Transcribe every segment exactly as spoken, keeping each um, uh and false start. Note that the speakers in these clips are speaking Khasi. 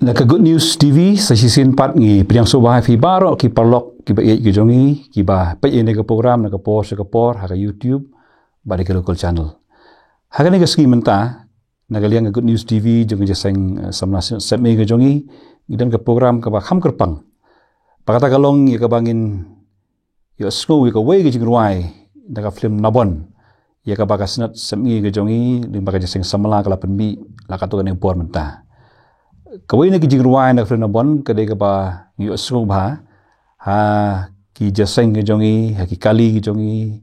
Na ka Good News T V, sa shisien pat ngi pdiang sngewbha ïa phi baroh ki paralok kiba ïeit ki jong ngi, kiba peit ïa kane ka program na ka por sha ka por ha ka YouTube bad ha ka local channel. Ha kane ka sngi mynta, na ka liang ka Good News T V jong ka jingïaseng, eh, samla sepmi ka jong ngi, ngi don ka program kaba kham kyrpang. Ba kata ka long ïa kaba ngin ïohsngew ïa kawei ka jingrwai na ka film Nabon, ïa kaba ka Synod sepmi ka jong ngi lyngba ka jingïaseng samla ka la pynmih la katto katne por mynta. Kawei na ki jingrwai na ka film Nabon ka dei kaba ngi ïohsngew bha ha ki jingïaseng ka jong ngi, ha ki kali ka jong ngi,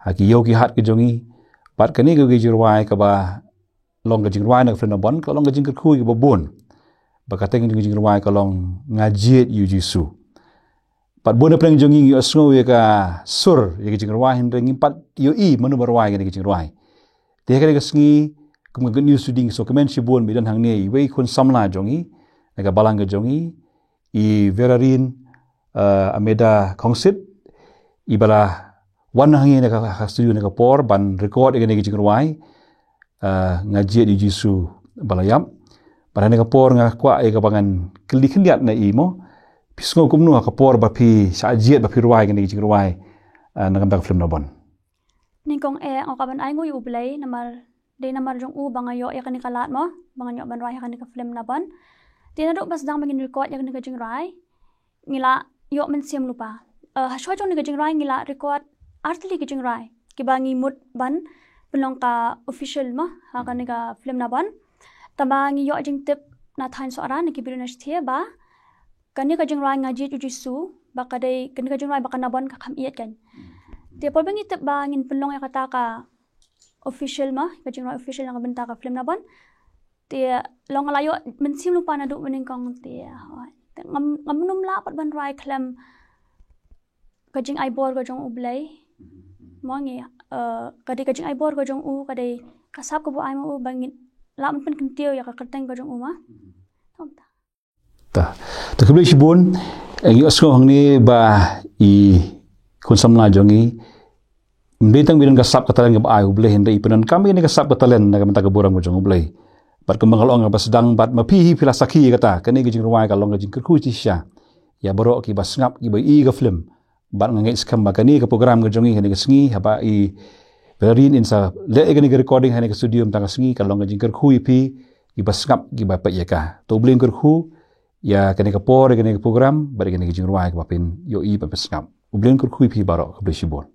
ha ki ïew ki hat ka jong ngi. Bad kane kawei ka jingrwai kaba long ka jingrwai na ka film Nabon, ka long ka jingkyrkhu ïa kiba bun. Ba ka kyrteng jong ka jingrwai ka long Nga Jied ïa u Jisu. Bad bun na pdeng jong ngi ngi ïohsngew ïa ka sur ïa ka jingrwai, hynrei ngim pat ïohi mano ba rwai kane ka jingrwai. Te ha kane ka sngi, kum ka Good News Today, ngi sngewkmen shibun ba don hangne iwei i khun samla jong ngi na ka balang ka jong ngi, i Verarin, eh, Ameda Khongsit, iba la wan hangne na ka, ka studio na ka por ban record ïa kane ka jingrwai, eh, Nga Jied ïa u Jisu ba la ïap. Bad ha kane ka por nga kwah ïa kaba ngan kylli khyndiat na i mo, phi sngew kumno ha ka por ba phi shah jied ba phi rwai kane ka jingrwai, eh, na ka bynta ka film Nabon? Nyngkong eh, nga kwah ban ai nguh ïa U Blei namar dei namar jong u ba nga ïoh ïa kane ka lad mo, ba nga ïoh ban rwai ïa kane ka film Nabon. Te naduh ba sdang ba ngin record ïa kane ka jingrwai, ngi la ïoh mynsiem lypa. Eh, ha shuwa jong kane ka jingrwai ngi la record artylli ki jingrwai kiba ngi mut ban pynlong ka official mo ha kane ka film Nabon. Tangba ngi ïoh jingtip na thaiñ Sohra na ki briew na shathie ba kane ka jingrwai Nga Jied ïa u Jisu, ba ka dei kane ka jingrwai ba ka Nabon ka kham ïeit kan. Te por ba ngi tip ba ngin pynlong ïa kata ka official mo, ka jingrwai official na ka bynta ka film Nabon. Te long nga la ïoh mynsiem lypa naduh mynnyngkong te, hooid. Te ngam, ngam nym lah pat ban rwai khlem ka jingaibor ka jong U Blei. Mo ngi, eh, ka dei ka jingaibor ka jong u, ka dei ka sap kaba u ai ma u ba ngin lah ban pynkyntiew ïa ka kyrteng ka jong u mo. Kumta. Ta. Ta khublei shibun, eh, ngi ïohsngew hangne ba i khun samla jong ngi, ym dei tang ba i don ka sap ka talent kaba ai U Blei, hynrei i pyndonkam ïa kane ka sap ka talent na ka bynta ka burom ka jong U Blei. Bad kumba nga la ong ha kaba sdang, bad ma phi hi phi la sakhi ïa kata, kane ka jingrwai ka long ka jingkyrkhu shisha ïa baroh kiba sngap, kiba ïohi ïa ka film. Bad nga ngeit skhem ba kane ka program ka jong ngi kane ka sngi, haba i Valerie in sa leh ïa kane ka recording ha kane ka studio mynta ka sngi, ka long ka jingkyrkhu ïa phi kiba sngap, kiba peit ïa ka. To U Blei un kyrkhu ïa kane ka por, ïa kane ka program bad ïa kane ka jingrwai kaba phin ïohi bad phin sngap. U Blei un kyrkhu ïa phi baroh. Khublei shibun.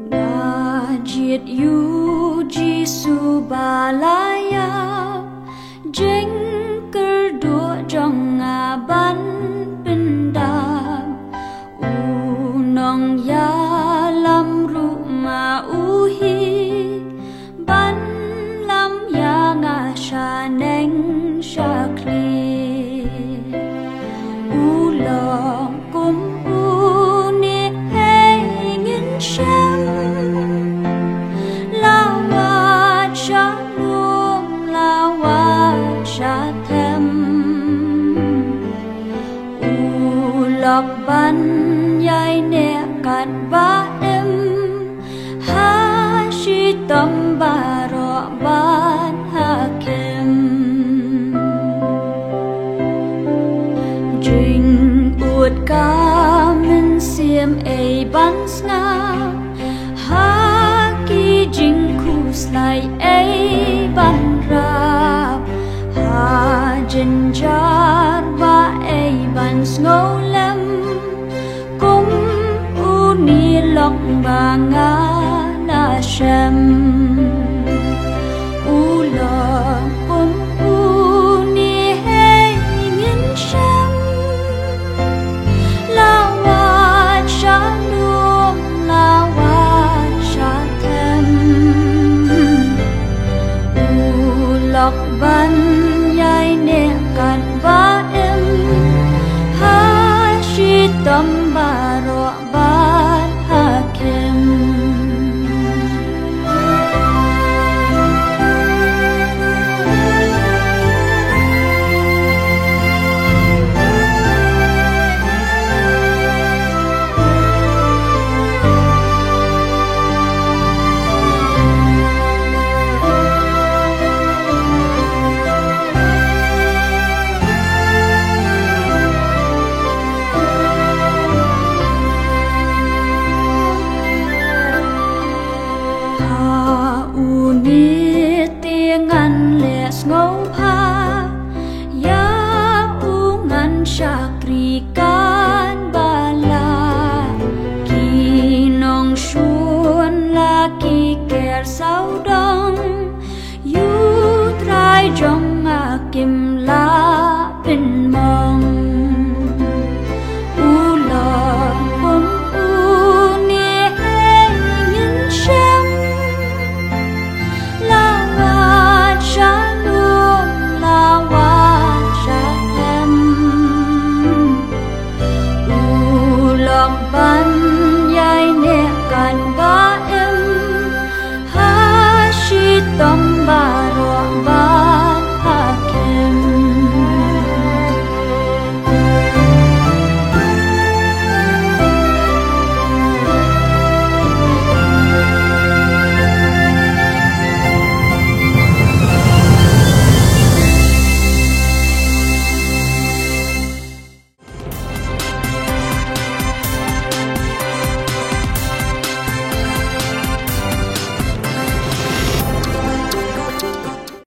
Nga jied ïa u Jisu ba la ïap, jingkyrduh jong nga ban pyndap. U nongïalam ruh ma u hi, ban lam ïa nga shaneng shakhlieh. U long kum une hei ngin shem, la wad sha lum, la wad sha them. U lok ban ïaineh katba im, ha shitom baroh bad ha kem. Jingud ka mynsiem ei ban sngap, ha ki jingkhuslai ei ban rap, ha jynjar ba ei ban sngewlem. Kum une lok ba nga la shem. U long kum une hei ngin shem, la wad sha lum, la wad sha them. U lok ban ïaineh katba im, ha shitom baroh bad ha kem. kim la pynmong. U long kum une hei ngin shem. La wat sha lum, la wat sha em. U long ban